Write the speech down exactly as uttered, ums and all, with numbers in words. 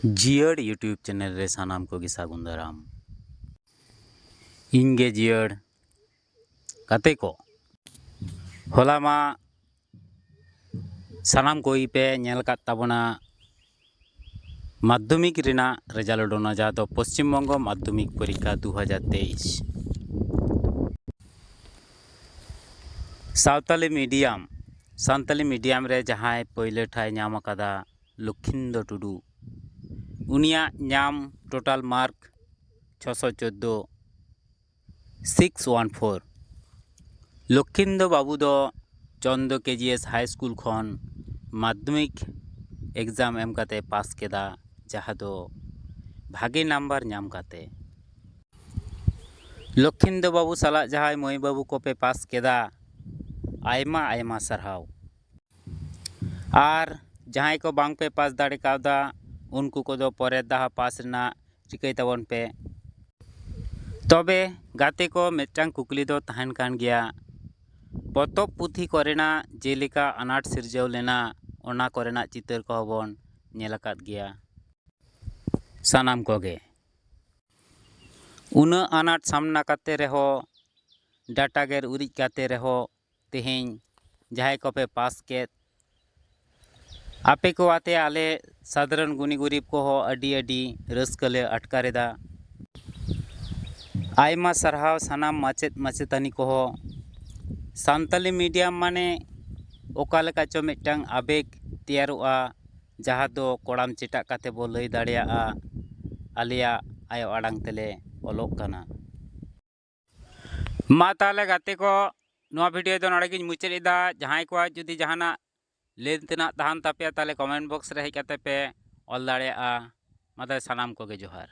ᱡᱤᱭᱟᱹᱲ YouTube channel ᱨᱮ ᱥᱟᱱᱟᱢ ᱠᱚᱜᱮ ᱥᱟᱹᱜᱩᱱ ᱫᱟᱨᱟᱢ᱾ ᱤᱧ ᱜᱮ ᱡᱤᱭᱟᱹᱲ ᱜᱟᱛᱮ ᱠᱚ, ᱦᱚᱞᱟ ᱢᱟ ᱥᱟᱱᱟᱢ ᱠᱚᱜᱮ ᱯᱮ ᱧᱮᱞ ᱟᱠᱟᱫ ᱛᱟᱵᱚᱱᱟ ᱢᱟᱫᱽᱫᱷᱚᱢᱤᱠ ᱨᱮᱱᱟᱜ ᱨᱮᱡᱟᱞᱴ ᱩᱰᱩᱠ ᱮᱱᱟ, ᱡᱟᱦᱟᱸ ᱫᱚ ᱯᱚᱥᱪᱤᱢ ᱵᱚᱝᱜᱚ ᱢᱟᱫᱽᱫᱷᱚᱢᱤᱠ ᱯᱚᱨᱤᱠᱠᱷᱟ ᱫᱩ ᱦᱟᱡᱟᱨ ᱛᱮᱭᱤᱥ᱾ ᱥᱟᱶᱛᱟᱞᱤ ᱢᱤᱰᱤᱭᱟᱢ, ᱥᱟᱱᱛᱟᱞᱤ ᱢᱤᱰᱤᱭᱟᱢ ᱨᱮ ᱡᱟᱦᱟᱸᱭ ᱯᱳᱭᱞᱳ ᱴᱷᱟᱶ ᱧᱟᱢ ᱟᱠᱟᱫᱟ ᱞᱚᱠᱷᱤᱱᱫᱚ ᱴᱩᱰᱩ, ᱩᱱᱤᱭᱟᱜ ᱧᱟᱢ ᱴᱳᱴᱟᱞ ᱢᱟᱨᱠ ᱪᱷᱚᱥᱚ ᱪᱳᱫᱽᱫᱳ, ᱥᱤᱠᱥ ᱳᱣᱟᱱ ᱯᱷᱳᱨ᱾ ᱞᱚᱠᱷᱤᱱᱫᱚ ᱵᱟᱹᱵᱩ ᱫᱚ ᱪᱚᱱᱫᱚ ᱠᱮᱡᱤᱮᱥ ᱦᱟᱭ ᱥᱠᱩᱞ ᱠᱷᱚᱱ ᱢᱟᱫᱽᱫᱷᱚᱢᱤᱠ ᱮᱠᱡᱟᱢ ᱮᱢ ᱠᱟᱛᱮ ᱯᱟᱥ ᱠᱮᱫᱟ, ᱡᱟᱦᱟᱸ ᱫᱚ ᱵᱷᱟᱜᱮ ᱱᱟᱢᱵᱟᱨ ᱧᱟᱢ ᱠᱟᱛᱮ᱾ ᱞᱚᱠᱷᱤᱱᱫᱚ ᱵᱟᱹᱵᱩ ᱥᱟᱞᱟᱜ ᱡᱟᱦᱟᱸᱭ ᱢᱟᱹᱭ ᱵᱟᱹᱵᱩ ᱠᱚᱯᱮ ᱯᱟᱥ ᱠᱮᱫᱟ, ᱟᱭᱢᱟ ᱟᱭᱢᱟ ᱥᱟᱨᱦᱟᱣ᱾ ᱟᱨ ᱡᱟᱦᱟᱸᱭ ᱠᱚ ᱵᱟᱝ ᱯᱮ ᱯᱟᱥ ᱫᱟᱲᱮ ᱠᱟᱣᱫᱟ, ᱩᱱᱠᱩ ᱠᱚᱫᱚ ᱯᱚᱨᱮᱨ ᱫᱷᱟᱣ ᱯᱟᱥ ᱨᱮᱱᱟᱜ ᱨᱤᱠᱟᱹᱭ ᱛᱟᱵᱚᱱ ᱯᱮ᱾ ᱛᱚᱵᱮ ᱜᱟᱛᱮ ᱠᱚ, ᱢᱤᱫᱴᱟᱝ ᱠᱩᱠᱞᱤ ᱫᱚ ᱛᱟᱦᱮᱱ ᱠᱟᱱ ᱜᱮᱭᱟ, ᱯᱚᱛᱚᱵ ᱯᱩᱛᱷᱤ ᱠᱚᱨᱮᱱᱟᱜ ᱡᱮᱞᱮᱠᱟ ᱟᱱᱟᱴ ᱥᱤᱨᱡᱟᱹᱣ ᱞᱮᱱᱟ, ᱚᱱᱟ ᱠᱚᱨᱮᱱᱟᱜ ᱪᱤᱛᱟᱹᱨ ᱠᱚᱦᱚᱸ ᱵᱚᱱ ᱧᱮᱞ ᱟᱠᱟᱫ ᱜᱮᱭᱟ ᱥᱟᱱᱟᱢ ᱠᱚᱜᱮ᱾ ᱩᱱᱟᱹᱜ ᱟᱱᱟᱴ ᱥᱟᱢᱱᱟ ᱠᱟᱛᱮ ᱨᱮᱦᱚᱸ, ᱰᱟᱴᱟ ᱜᱮᱨ ᱩᱨᱤᱡ ᱠᱟᱛᱮ ᱨᱮᱦᱚᱸ, ᱛᱮᱦᱮᱧ ᱡᱟᱦᱟᱸᱭ ᱠᱚᱯᱮ ᱯᱟᱥ ᱠᱮᱫ, ᱟᱯᱮ ᱠᱚ ᱟᱛᱮ ᱟᱞᱮ ᱥᱟᱫᱷᱟᱨᱚᱱ ᱜᱩᱱᱤ ᱜᱩᱨᱤᱵ ᱠᱚᱦᱚᱸ ᱟᱹᱰᱤ ᱟᱹᱰᱤ ᱨᱟᱹᱥᱠᱟᱹ ᱞᱮ ᱟᱴᱠᱟᱨ ᱮᱫᱟ᱾ ᱟᱭᱢᱟ ᱥᱟᱨᱦᱟᱣ ᱥᱟᱱᱟᱢ ᱢᱟᱪᱮᱫ ᱢᱟᱪᱮᱛᱟᱹᱱᱤ ᱠᱚᱦᱚᱸ᱾ ᱥᱟᱱᱛᱟᱞᱤ ᱢᱤᱰᱤᱭᱟᱢ ᱢᱟᱱᱮ ᱚᱠᱟ ᱞᱮᱠᱟ ᱪᱚ ᱢᱤᱫᱴᱟᱝ ᱟᱵᱮᱜᱽ ᱛᱮᱭᱟᱨᱚᱜᱼᱟ, ᱡᱟᱦᱟᱸ ᱫᱚ ᱠᱚᱲᱟᱢ ᱪᱮᱴᱟᱜ ᱠᱟᱛᱮ ᱵᱚ ᱞᱟᱹᱭ ᱫᱟᱲᱮᱭᱟᱜᱼᱟ, ᱟᱞᱮᱭᱟᱜ ᱟᱭᱳ ᱟᱲᱟᱝ ᱛᱮᱞᱮ ᱚᱞᱚᱜ ᱠᱟᱱᱟ᱾ ᱢᱟ ᱛᱟᱦᱚᱞᱮ ᱜᱟᱛᱮ ᱠᱚ, ᱱᱚᱣᱟ ᱵᱷᱤᱰᱤᱭᱳ ᱫᱚ ᱱᱚᱰᱮ ᱜᱤᱧ ᱢᱩᱪᱟᱹᱫ ᱮᱫᱟ᱾ ᱡᱟᱦᱟᱸᱭ ᱠᱚᱣᱟᱜ ᱡᱩᱫᱤ ᱡᱟᱦᱟᱱᱟᱜ ᱞᱟᱹᱭ ᱛᱮᱱᱟᱜ ᱛᱟᱦᱮᱱ ᱛᱟᱯᱮᱭᱟ, ᱛᱟᱦᱚᱞᱮ ᱠᱚᱢᱮᱱᱴ ᱵᱚᱠᱥ ᱨᱮ ᱦᱮᱡ ᱠᱟᱛᱮ ᱯᱮ ᱚᱞ ᱫᱟᱲᱮᱭᱟᱜᱼᱟ᱾ ᱢᱟ ᱛᱟᱦᱚᱞᱮ ᱥᱟᱱᱟᱢ ᱠᱚᱜᱮ ᱡᱚᱦᱟᱨ᱾